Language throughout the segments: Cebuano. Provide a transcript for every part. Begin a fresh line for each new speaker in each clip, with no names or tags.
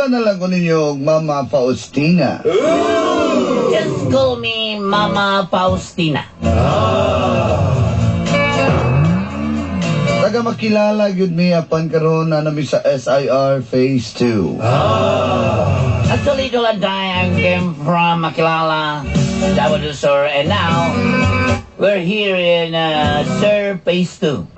Tawgan na lang ko ninyo Mama Faustina.
Just call me Mama Faustina.
Taga makilala gyud mi apan karon na nami sa SIR Phase 2.
Actually, Dolanday, I came from Makilala, Davao del Sur, and now we're here in Sir Phase 2.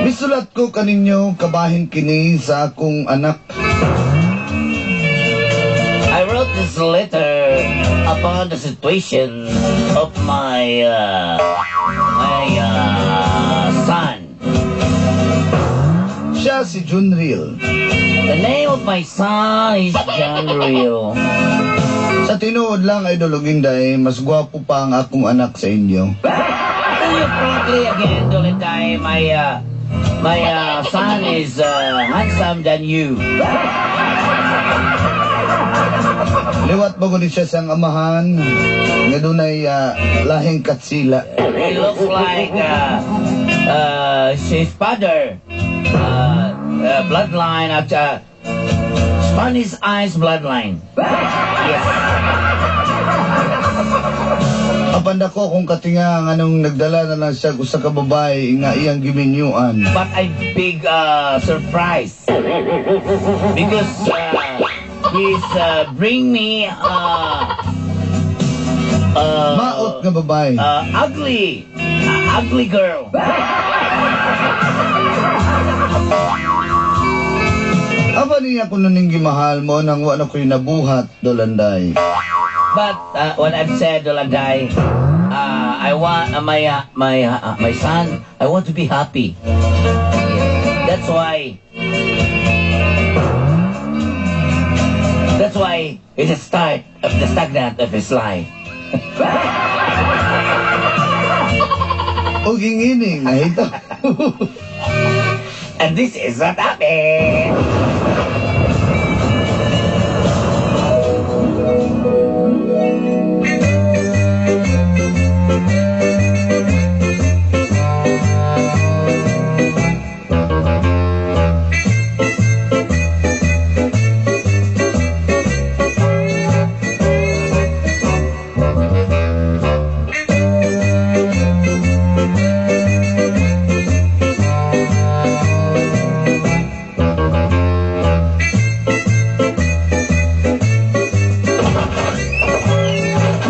Misulat ko kaninyo kabahin kini sa akong anak.
I wrote this letter upon the situation of my son.
Siya si Junril.
The name of my son is John Rio.
Sa tinuod lang, Idol Inday, mas gwapo pa ang akong anak sa inyo.
Tell you frankly again, Dolanday, my son is handsome than you.
Liwat ba ko ni siya siyang amahan nga dunay lahing katsila.
He looks like his father. Bloodline at Spanish eyes bloodline. Yes.
Apan dako kung katinga nga nung nagdala na lang siya usa ka babae nga iyang giminyuan.
But a big surprise because he's bring me
Maot nga babae.
Ugly girl.
Aba niya kuno ning gimahal mo nang wa na ko'y nabuhat, Dolanday.
But what I've said, Dolanday, I want my son. I want to be happy. Yeah. That's why. That's why it's the start of the stagnant of his life.
Og ingining nahita.
And this is what happened.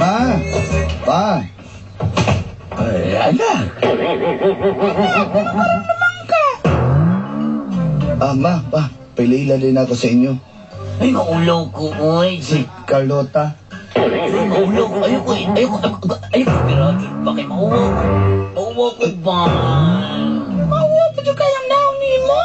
Ma, pa.
Ay, anak.
Ah, ma, pa. Pilila din ako sa inyo.
Ay, maulaw ko, oy.
Si Carlota.
Ay, maulaw ko. Ayoko, ayoko, ayoko, ayoko, pero bakit mauwaw ko? Mauwaw ko ba?
Mauwa pa dyan kayang naong ni mo.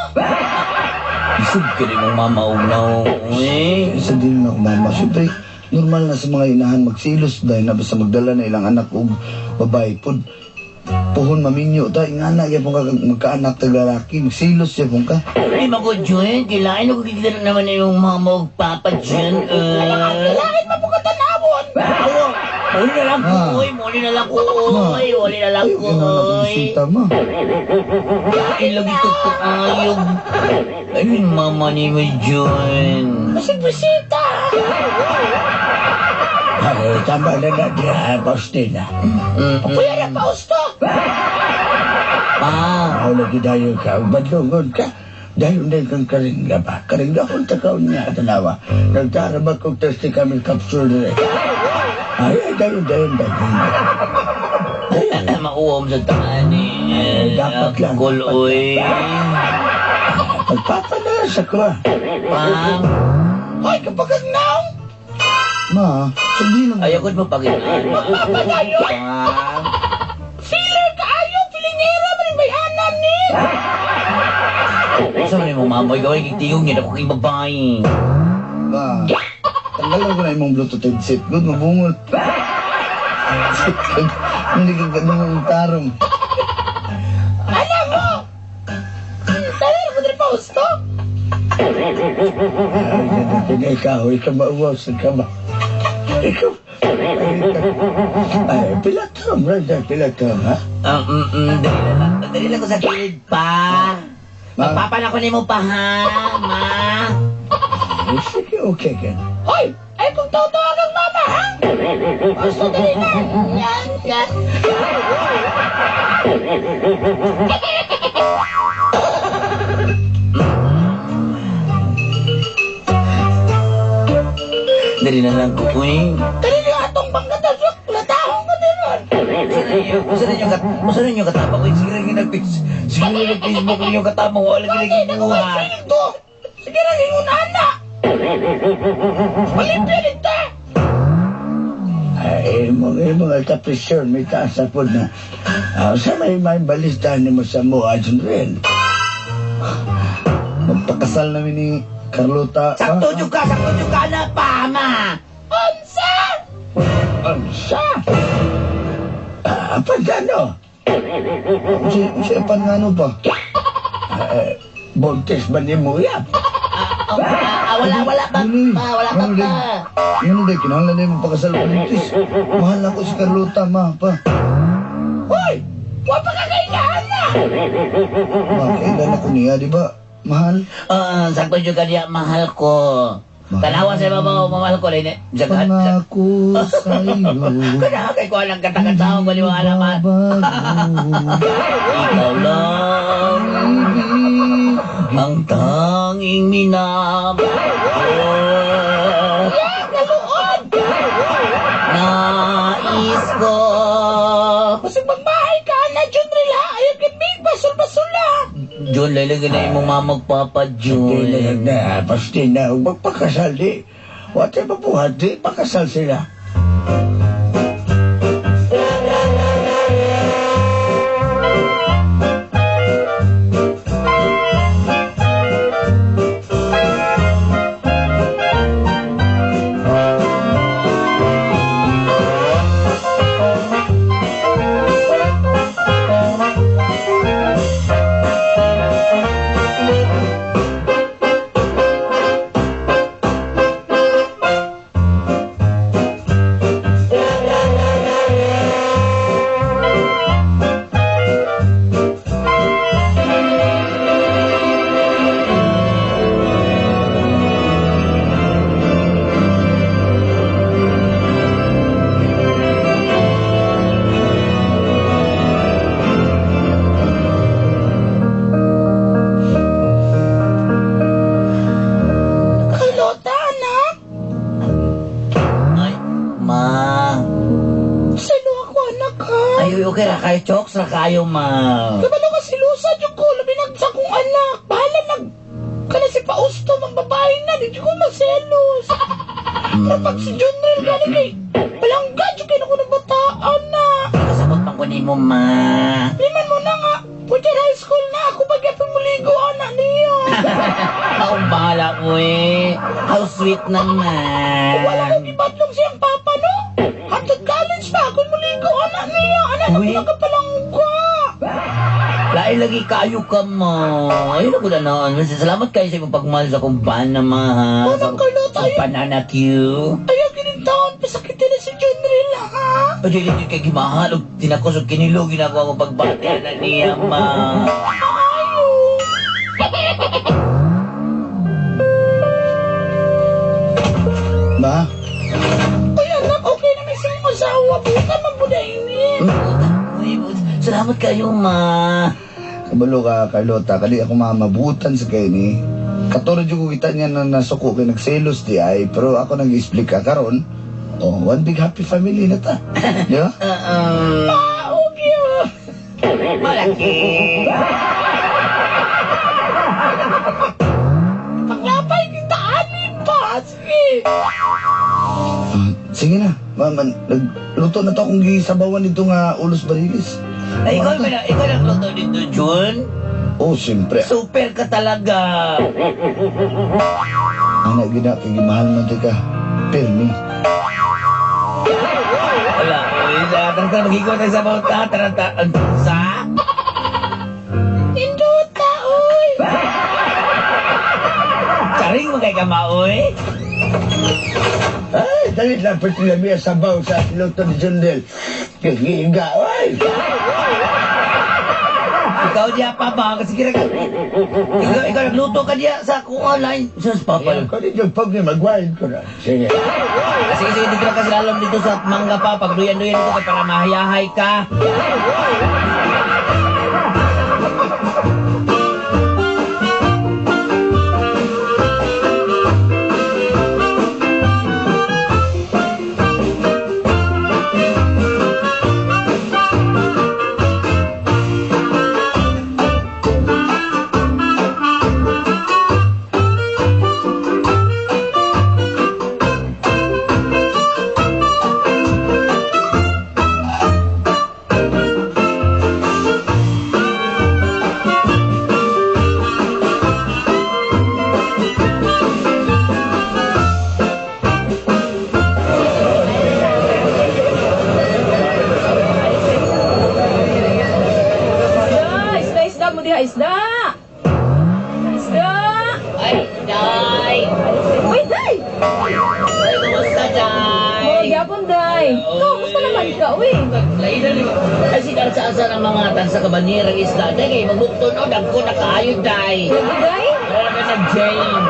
Isog ka rin mong mama og naong, oy.
Isa din na ako, mama. Siyempre, normal na sa mga inahan magsilos dahil na basta magdala na ilang anak og babae. Pud, puhon maminyo ta, ingana, yapon ka magkaanak tag lalaki, magsilos yapon ka.
Ay, mako, Jun, kailangan ko kikita naman na yung mama og papa, Jun.
Lain mo po ka tanawon.
Awa, muli na lang ko,
Ah.
oy. Muli na lang ko,
Ma.
oy. Muli na lang
Ay,
ko,
yun na
oy.
bisita, ma.
Ay, lagi ko kaayog. Ay, yung mama ni mo, Jun.
Masig bisita. Ay, tama na na diya, Faustina. Kuya na, Fausto.
Pa,
Ako lagi dayo ka, badlungon ka. Dayon din kang karingga ba? Karingga kung takaw niya, tanawa. Nagtarabag kong thirsty kami capsule dire. Ay, ay, dayon, dayon, dayon.
Mauwam sa taan eh.
Eh, dapat lang,
Kul,
dapat
oy.
Pagpapadala sa ko.
Pa,
Ay, kapag ang naong!
Ma, sabihin lang.
ayoko mo paginaan.
Papadayo!
Pa,
Feeler kaayo! Pilingera man yung bayhanan ni!
sa man mo mama, gawin kay tingog niya, ako kay babae.
Ma, tanggalan ko na imong Bluetooth headset. Good, mabungol. Hindi ka ganun tarong.
Alam mo! Tayo ko din Fausto! Ay, ikaw, ikaw mauwaw sa kama. Ikaw, ay, pilatom, brother, pilatom, ha?
Dali na lang. Dali lang ko sa kilid pa.
Ma.
Magpapa na ko nimo pa ha, ma.
Ay, sige, okay ka.
Hoy! Ay kung totoo ang mama, ha? Gusto dali na. Yan, yan.
Dali na lang ko, uy.
Dali na atong pangkatasok. Latahong ko din ron.
Usa ninyo katama ko. Sige lang sige lang nag-Facebook ninyo katama. Wala
Bakit
gina
ako
gibuhat.
may feeling to? Sige lang, ingon na. Malimpilit ta.
Ay, mga tapisyon, may taas na po na. Sa may balista ni mo sa mua, Junrel.
Magpakasal namin ni Carlota.
Sakto jud ka, sakto jud ka na pa, ma.
Unsa?
Unsa? Pagkano?
Siya pan nga ano pa?
Buntis ba ni Muyap?
Wala, wala pa, pa, wala pa, pa.
Ano din, kinahanglan din magpakasal ko buntis. Mahal ako si Carlota, ma, pa.
Hoy! Wa pa ka kailangan na!
Ma, kailan ako niya, di ba? Mahal.
Sakto jud ka diya, mahal ko. Tanawa sa ibabaw, mamahal ko rin. Jagat.
Pangako sa'yo.
Kana kay ko ang katakataw ko ni mga alaman.
Bago.
Ikaw lang ang tanging minamahal.
Naluod!
Nais ko.
Basig magmahay ka na, Junrel ha! Ayaw kibig, basol-basol ha!
Jun, lalagyan na imong mama magpapa,
Hindi na
Jun.
na, pasti na, magpakasal di. Wate mabuhat di, pakasal sila.
Carlota, anak!
Ay, ma.
Sino ako, anak, ha?
Ay, okay ra kayo, chokes ra kayo, ma.
Kabalo ka silusa, dyan ko. Labi nag sa kong anak. Bahala nag... Kana si Pausto, mang babae na. Di ko maselos. Pero pag si Junrel, gani kay... Palangga, dyan kayo ko ng bataan na.
Kasabot pang ko nimo, ma.
Liman mo na nga. Pwede high school na ako pag muligo, anak niya.
Akong bahala ko eh. How sweet naman.
Wala kong ibatlong siyang papa, no? Hantod college pa ako muligo, anak niya. Anak na
Uy.
ko nakapalangga.
Lain lagi kayo ka, ma. Ayun ako na noon. Salamat kayo sa imong pagmahal sa akong bana, ma, ha?
Manang Carlota,
Sa
ayun.
banana Q.
Ayaw ginintaon, pasakitin na si Junrel, ha?
O, dili dili kay gimahal. Og tinakos og kinilo, ginagawa ko pagbati na niya, ma.
Ayaw.
Ma,
Ay, anak, okay na may siyang asawa. Buta mabudainin.
Uy, salamat kayo, ma.
Kabalo ka, Carlota, kali ako mamabutan sa kayo ni. Katulad yung kita niya na nasuko kay nagselos di ay, pero ako nag-explain ka karon. Oh, one big happy family na ta. Di ba?
Okay.
Malaki.
Panglapay kita, anim pa. Sige.
Sige na, ma, man, nagluto na to akong gisabawan nito nga ulos barilis.
Ay, ikaw, ikaw, ikaw nagluto dito, Jun?
Oh, siyempre.
Super ka talaga.
Anak gina, kay gimahal man ti ka. Pirmi.
Wala. Uy, sa tara, mag-ikot tayo sa bawat tara, tara, sa?
Indota, oy.
Charing mo kay ka, maoy.
Ay, dali lang pati lami ang sabaw sa luto ni Jundel. Gigiga, ay!
Ikaw diya, Papa. Kasi kira ka. Ikaw nagluto ka diya sa akong online. Sus, Papa.
Ko di yung pag mag-wild ko na. Sige.
Sige, sige, dito lang kasi lalom dito sa mangga pa. Pagduyan-duyan dito ka para mahayahay ka.
Isda, isda, isda mo diha, isda. Isda.
Ay, Day!
Uy, day!
Ay, kumusta, Day?
Oh, gyapon, day. Ikaw, kumusta naman ka, uy?
Lain na niyo. Ay, sinarsa-asa ng mga tansa kabanirang isda. Day, kay magbukton o, dagko na kaayo, Day.
Lagi, day.
Wala naman sa Jane.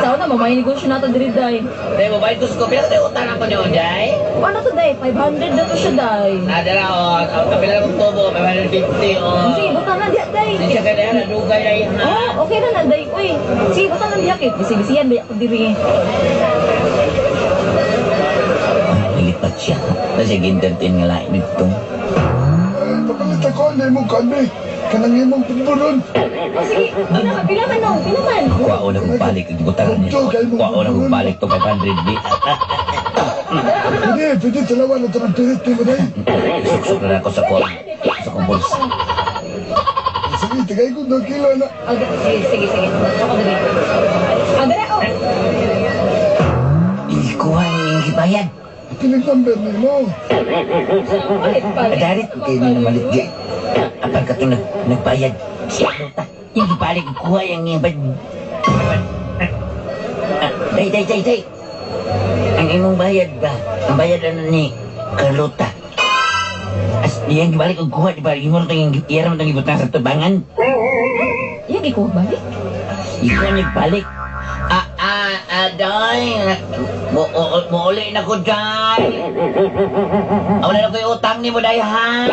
Sao na, mamay negosyo na to diri, day.
Day, babae ko sa kopya. Day, utang ako niyo, Day.
Ano to, day? 500 na to siya, day.
Nadala, o. Ang kapila ng tubo, 550, o.
Sige, butang na diha, day.
Siya ka na, nadugay na ha.
Oh, okay na na, day. Uy, sige, butang na diha, kay. Bisi-bisiyan, day ako diri.
Nilipat siya. Kasi gintertin nga lain dito.
Papalit ako, hindi mo kabi. Kanang imong pagburon.
Oh, sige, pila, pila man, no? Pila man.
Kuwao na kong balik. Butangan niya. Kuwao na kong balik to 500 B.
Pwede, pwede, talawa na ito ng pirit ni mo dahil.
Suksok na ako sa kong. Sa kong bulsa.
Sige, tagay ko 2 kilo na.
Oh, sige, sige, sige. Ako diri. Ah, dere, oh.
Ikuha yung gibayad.
Pinig number ni mo.
Palit, palit.
Darit, kay ni namalit di. Apan ka to nagbayad. Siya ta. Yung gibalik kuha yung bayad. Day, day, day, day. Ang imong bayad ba? Ang bayad ano ni Carlota. As iyang gibalik og kuha di ba? Imo tong iyang mo tong gibutang sa tubangan.
Iya, gikuha balik.
Ikaw nagbalik. Day. Muuli na ko, day. Wala na ko'y utang ni mo, day, ha?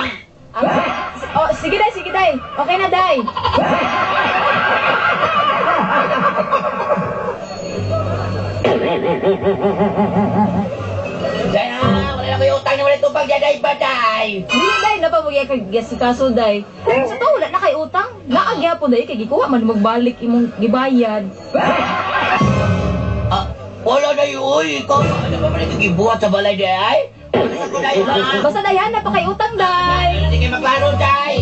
Oh, sige, day, sige, day. Okay na, day.
Day, ha? Wala na ko'y utang ni mo, day, tupag, day, ba, day?
Dili, day, napamugya kag si kaso, day. Sa to, wala na kay utang. Naagya po, day, kay gikuha man magbalik imong gibayad.
Wala na yun, uy. Ikaw, ano ba man ito gibuhat sa balay, day, ay? Wala ko, day, ha?
Basta, day, ha, napakay utang, day.
Hindi kayo maklaro, day.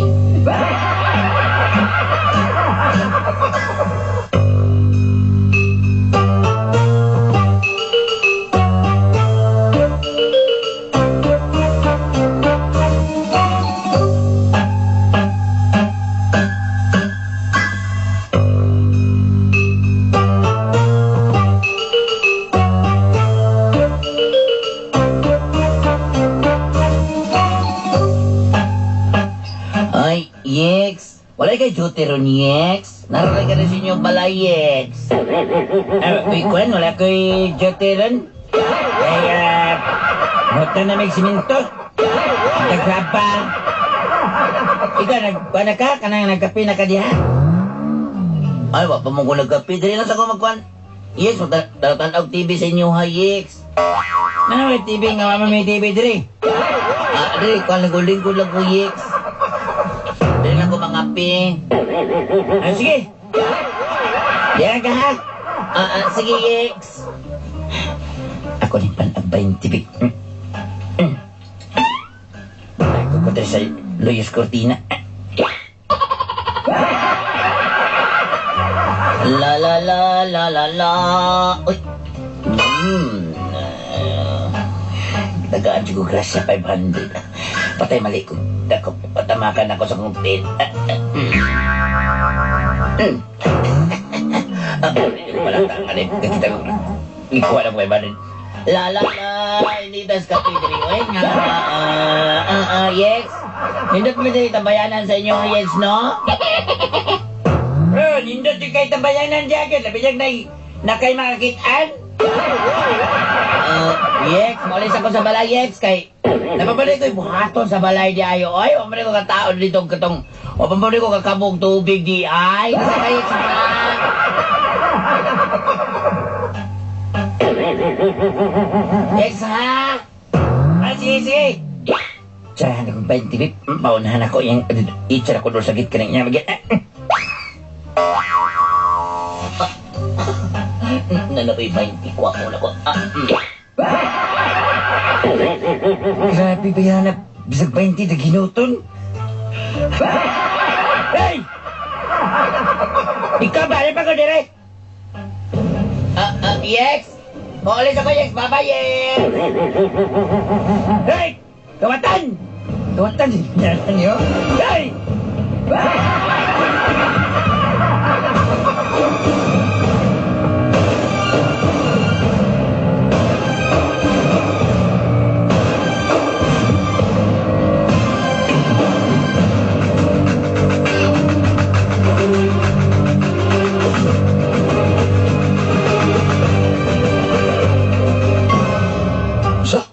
Ay, Yex. Wala kay duty ron, Yex. Naroon ka na sa inyong balay, Yex. Ay, kuwan, wala ko'y duty ron. Ay, muta na may siminto. Naggraba. Ikaw, nagkuhan na ka? Kanang nagkape na ka diha? Ay, wa pa mo ko nagkape. Dali lang sa ko magkuhan. Yex, magtatanaw TV sa inyo, ha, Yex. Ano may TV nga, mama may TV diri? Diri, kuhan, nagulingkod lang ko, Yex. Dali lang ko mga pe. Ay, sige. Diyan ka, ha? Sige, Yex. Ako rin panabay yung TV. Ako ko diri sa Luyos Cortina. La la la la la la. Uy. Tagaan ko grasya 500. Patay mali ko. Dako, patamakan ako sa kong tit. Hindi ko pala tangan eh. Kita ko. Ikuha na ko 500. La la la, hindi tas kape diri. Oy, nga. Yes. Nindot mo diri tambayanan sa inyong yes, no? Eh, nindot yung kay tambayanan diya kay labi na na kay makakitaan. Yex, maulis ako sa balay, Yex, kay napabalik ko'y buhaton sa balay di ayo. Ay, wala ko katao dito katong, wala ko kakabog tubig di ay. Kasi kay Yex, ha? Yex, ha? Ah, sige, sige. Tsahan akong 20 bit. Paunahan ako yung itcher ako doon sa git ka niya. Nanakoy 20 ko ako na ko. Grabe ba yan? Bisag 20 na ginuton? Hey! Ikaw ba? Ano pa ko dire? Yex! Maulis ako, Yex! Bye-bye, Yex! Hey! Kawatan! Kawatan! Niyo? Hey!
Sa?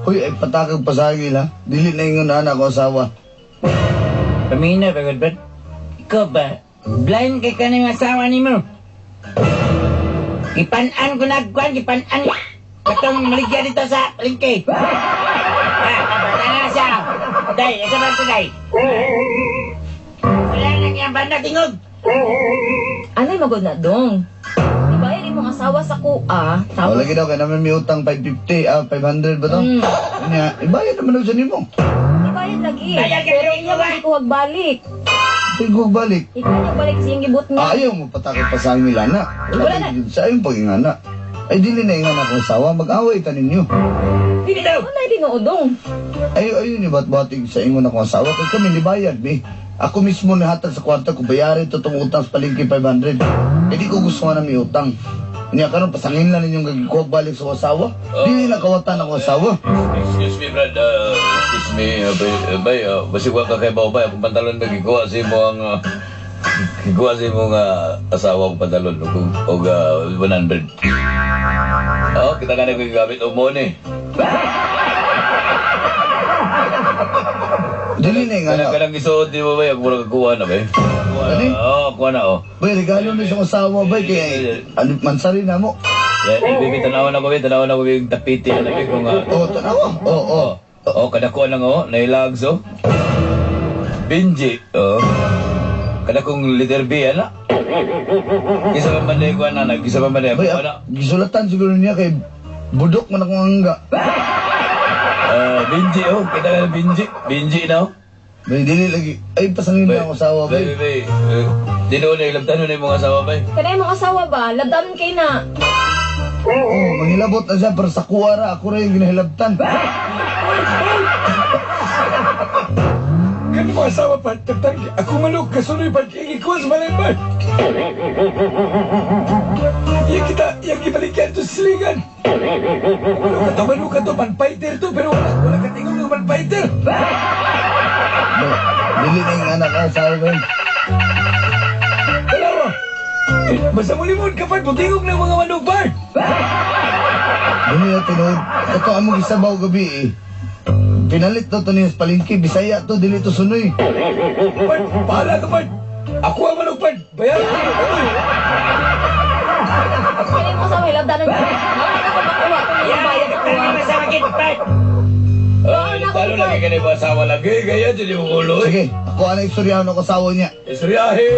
Uy, ay patakag pasagil ha. Dili na ingon anak ko asawa.
Pamina, pagod ba? Ikaw ba? Blind kay ka ng asawa ni mo. Gipanan ko nagkuhan, gipanan. Katong maligya dito sa palengke. Ah, bata na siya. Day, isa ba ito, day? Wala nang iyang banda, tingog.
Anay magod na dong. Ibayad imong asawa sa kuha.
O, lagi daw, kaya naman may utang 550, 500 ba to?
Mm.
Nya, ibayad naman daw sa nimo.
Ibayad lagi.
Bayad ka
Pero
rin,
iya
ba?
ko balik.
Tingog balik.
Ikaw niya balik siyang gibot nga.
Ah, ayaw mo patakot pa sa amin na.
Wala na.
Sa ayong pagingana. Ay, dili na ingana ko asawa, mag-away ta ninyo.
Dili
daw.
na tinuodong.
Ay, ayun yung bat-bating sa ingon ako asawa. Kaya kami nibayad, be. Ako mismo nihatag sa kwarta ko, bayarin to tong utang sa palengke 500. Eh, di ko gusto nga na may utang. Niya karon pasangin lang ninyong gagikuha balik sa asawa. Dili na kawatan ako asawa.
Excuse me, Brad. Excuse me, bay, basig wa ka kay bao, bay. Akong pantalon ba, gikuha sa imo ang... gikuha sa imong asawa akong pantalon. Og 100. Oh, kita ka na ko gigamit og money.
Dili na yung
Kanang
anak.
kanang gisuot di mo bay, ako mura kakuha na bay.
Ano?
Oh, kuha na oh.
Bay, regalo na sa asawa, bay. Kaya, ano, mansari na mo.
Yeah, baby, tanawan ako, bay, tanawan ako yung tapete na bay kung
Oh, tanawa. Oh, oh.
Oh, kadako lang oh, nailags oh. Benji, oh. Kadakong letter B ana. Isa pa man day ko ana, isa pa man day
Bay,
ko ana.
gisulatan siguro niya kay budok man akong angga.
Benji oh, kita ka Benji, Benji na oh.
Bay, dili lagi. Ay, pasangin na ako asawa,
Bay,
bay.
bay. Dino na ilabtan na imong asawa bay.
Kanay imong asawa ba? Labdanon kay na.
Oh, manghilabot na siya pero sa kuwara ako rin yung ginahilabtan.
Kani mo asawa pa, tagtag, ako manok, kasunoy pa, ikikuha sa balay pa. Yang kita, yang gibalikyan to silingan. Manok ka to, man-fighter to, pero wala ka tingog ng man-fighter.
Bay, dili na yung anak asawa, bay.
Dalawa. Basta mulimod ka pa, butingog ng mga manok pa.
Dili na tinuod. Ito among isabaw gabi eh. Pinalit to niya sa palengke, Bisaya to, dili to sunoy.
Pad, bahala ka pad. Ako ang manok pad. Bayaran ko yung uloy.
Kanay imong asawa hilabdanon kay na. Wala ko makuha kung yung bayad sa kuha.
Ano sa akin, Pat?
Ay, talo lagi ka na imong asawa lagi, kaya dili mo ulo.
Sige, ako ang istoryahan ako asawa niya.
Istoryahe.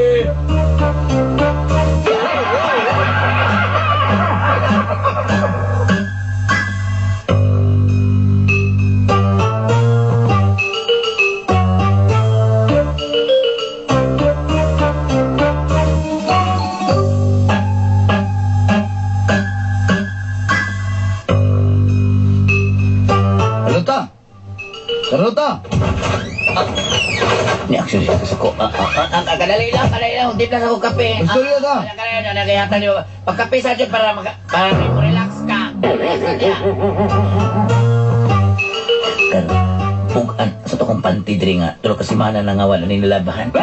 Carlota! Carlota!
Ni actually sa ko. Kadali lang, kadali lang. Hindi lang ako kape.
Istorya ka.
Kadali lang, nagayatan niyo. Pagkape sa dyan para relax ka. Relax ka niya. Karon, pugan. Sa to kong panty diri nga tulo ka semana na nga wala ni nalabahan.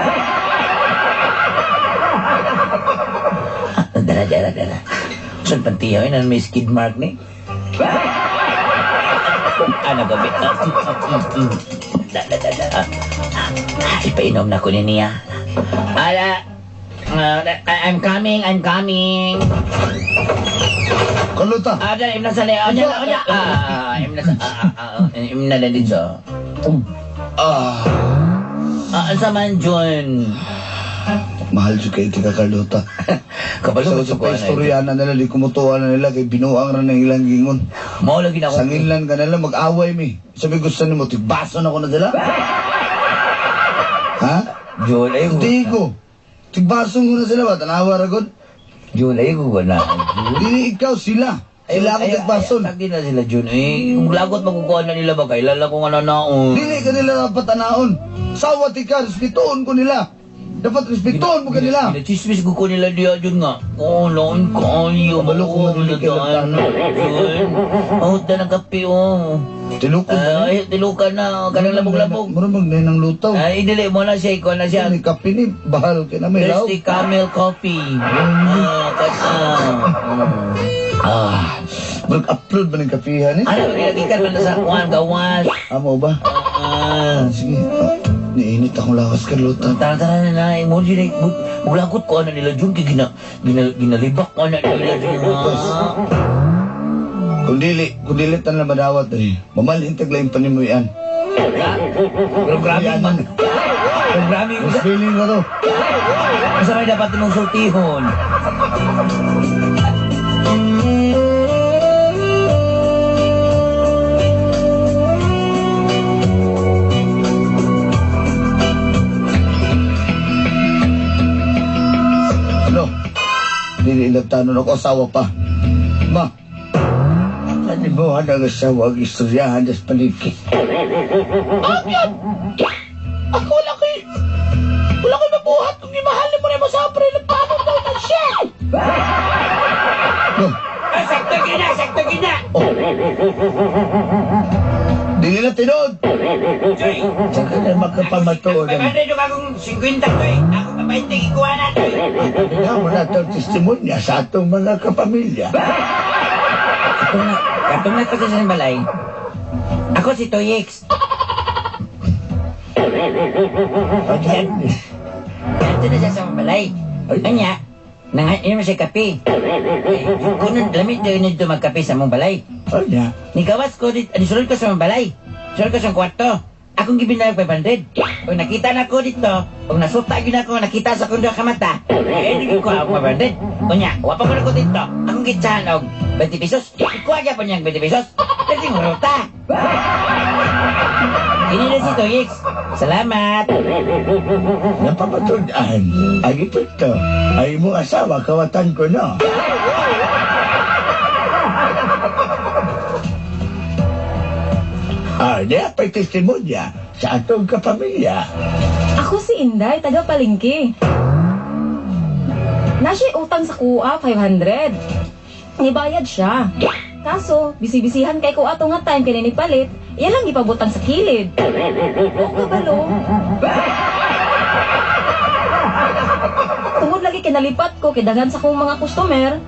Dara, dara, dara. Saan panty ay na may skid mark ni? Ano gabi? Da, da, da, da. Ipainom na ko ni niya. Ala, I'm coming, I'm coming.
Carlota.
Dali, im na sa leo. Onya, onya. Im na sa, im na lang dito.
Ah,
Asa man, John?
Mahal jud kay tika Carlota.
Kabalo
Sa
ko
sa istoryana nila, di kumutuwa na nila kay binuang ra ng ilang gingon.
Mao lagi na ako.
Sangilan ka nila, mag-away mi. Sabi gusto nimo, tigbaso na ko na sila. Ha?
John, ay ko.
Di ko. Tigbaso ko na sila ba? Tanawa ra gud.
John, ay ko na.
Dili ikaw sila. Sila ako tigbason.
Tagi na sila, John. Eh, kung lagot makukuha na nila ba, kailala ko nga na naon.
Dili ka nila dapat tanaon. Sawat ka, respetuon ko nila. Dapat respetuon mo kanila.
Chismis ko nila diya, John nga. Oh, laon ko ayo.
Kabalo ko nga dili kay
John. Oh, na ng kape, oh.
Tilukon na.
Ay, tilukan na. Kanang labog-labog.
Mura mag ng lutaw.
Ay, dili mo na siya. Ikaw na siya.
Ni kape ni bahal kay na may law.
Thirsty Camel Coffee.
Mag-upload ba ng kapihan eh?
Ano, ginagikan man na sa kuwan, gawas.
Amo ba? Sige. Niinit akong lawas, Carlota.
Tara, tara na na. Mo yun, mulagot ko ano nila Jun, kay ginalibak ko ano nila Jun.
Kung dili tan na madawat eh. Mamalhin taglaing panimuyan.
Programming man. Programming.
Mas feeling ko to.
Asa may dapat mong sultihon?
Ano? Dili ilagtanon ako, asawa pa. Ma,
Ano mo ang asawa ang istoryahan sa palengke?
Agad! Ako wala ko'y... Wala ko'y mabuhat kung imahal mo na mo sa pre, nagtanong daw na siya!
No.
Ay, sakto gina! Sakto gina!
Oh. Dili na tinuod!
Saka na makapamatuod ang
500 yung akong 50 to eh. Ako pa 20 ikuha na to eh.
Tingnan mo na itong testimonya sa atong mga kapamilya.
Katong na kasi sa balay. Ako si Toyix. Ganito na siya sa balay. Anya, nangain mo siya kape. Kuno, lamit daw nito magkape sa mong balay.
Anya?
Nigawas ko dito, nisulod ko sa mong balay. Sulod ko sa kwarto. Akong gibinayag 500. Kung nakita na ko dito, kung nasuta yun ako, nakita sa akong duha ka mata, eh, di ko ako 500. Unya, wapa ko na ko dito. Akong gitsahan og 20 pesos. Ikuha gyapon niyang 20 pesos. Kasi ruta. Ini na si Toyix. Salamat.
Napapatunan, ang epekto ay imong asawa, kawatan ko na. Niya pa'y testimonya sa atong kapamilya.
Ako si Inday, taga Palengke. Na siya utang sa kuha, 500. Nibayad siya. Kaso, bisi-bisihan kay kuha to nga time kay nipalit, iya lang gipabutang sa kilid. O kabalo. Tungod lagi kinalipat ko kay daghan sa akong mga customer,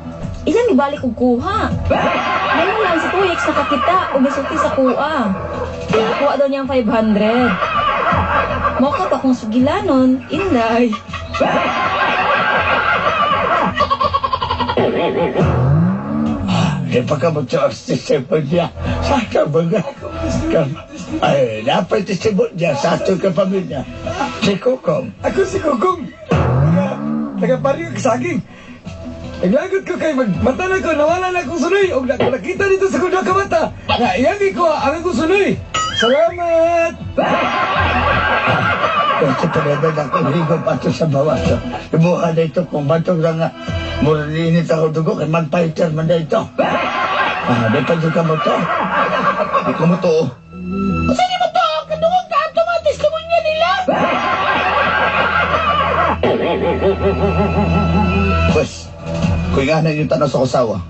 iyang gibalik og kuha. Ngayon lang si Tuyix nakakita og misulti sa kuha. Kuha daw niyang 500. Mao ka pa kung sugilanon, Inday.
Di pa ka magtestimonya sa atong mga... Ay, dapat testimonya sa atong kapamilya. Si Kukong.
Ako si Kukong. Taga baryo Saging. Naglagot ko kay magmata na ko, nawala na akong sunoy. Og nakita dito sa kong kamata. Na iyang ikuha ang akong sunoy. Salamat!
Kasi talaga ako higop ato sa bawas. Ibuha na ito kung bantog lang nga. Mura init ako dugo kay man-fighter man na ito. Di pa ka mo to.
Di ko mo to.
Kasi di mo to, kadungog ka ato mga testimonya nila.
Pwes, kung nga na yung tanaw sa kusawa,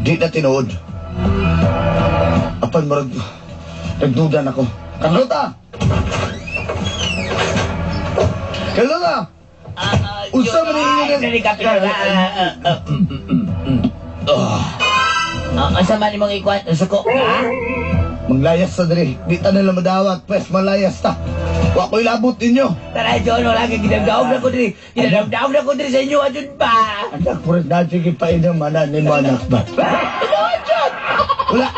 di na tinuod. Apan marag, nagduda na ko. Carlota! Carlota! Unsa man ninyo
Dali ka Asa man imong ikuan suko ka?
Manglayas sa diri. Di ta nila madawat. Pwes, malayas ta. Wa ko'y labot ninyo.
Tara John, wala kay ginagdaog na ko diri. Ginagdaog na ko diri sa inyo adun pa.
Anak, puro dati kipainom, anak ni mo, anak ba?
Wala.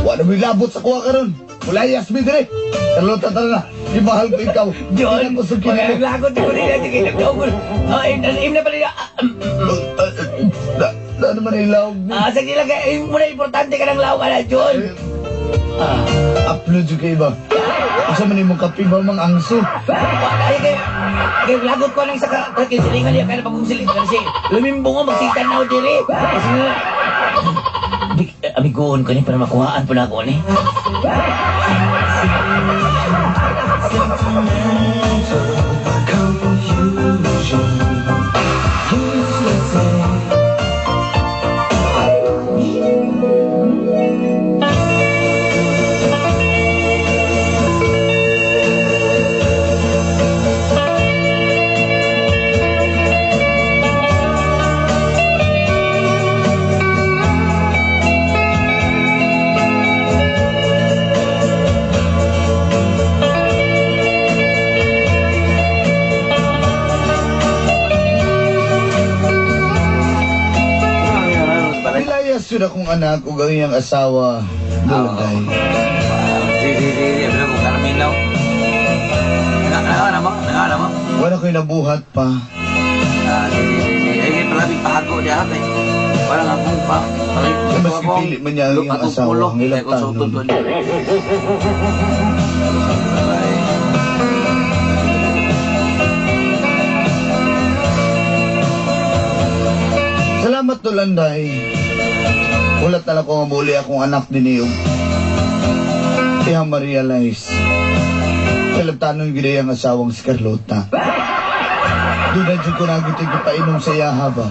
Wa na mo'y labot sa kuha karon. Mulayas mi diri. Carlota, tara na. Di mahal ko ikaw.
John,
Di na ko sugin mo.
Maglagot ko diri ginagdaog ko. Oh, im na pala.
Na naman ilawag ni.
Sa sila kay mo na importante ka ng lawag na John.
Upload yung kay ba? Unsa man imong kape ba mang angso?
Ay kay kay lagot ko nang sa kay silingan niya kay pag silingan kasi lumimbong ko magsitan na diri. Kasi nga amigoon ko ni para makuhaan po na ako ni.
Nilayas yun akong anak ug ang iyang asawa. Dulagay. Wala ko'y nabuhat pa. Mas gipili man niya ang iyang asawa. Ang ilang tanon. Salamat Tulanday. Wala talaga ko muli akong anak din iyo. Kaya ma-realize. Kalabtanon gid ang asawang si Carlota. Doon na dyan ko nagitig ipainom sa iyaha ba.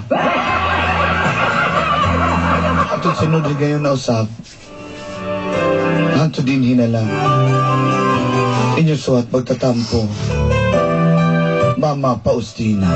Atong sinod ngayon na usab. Hanto din hinalang. Inyo suwat pagtatampo. Mama Faustina.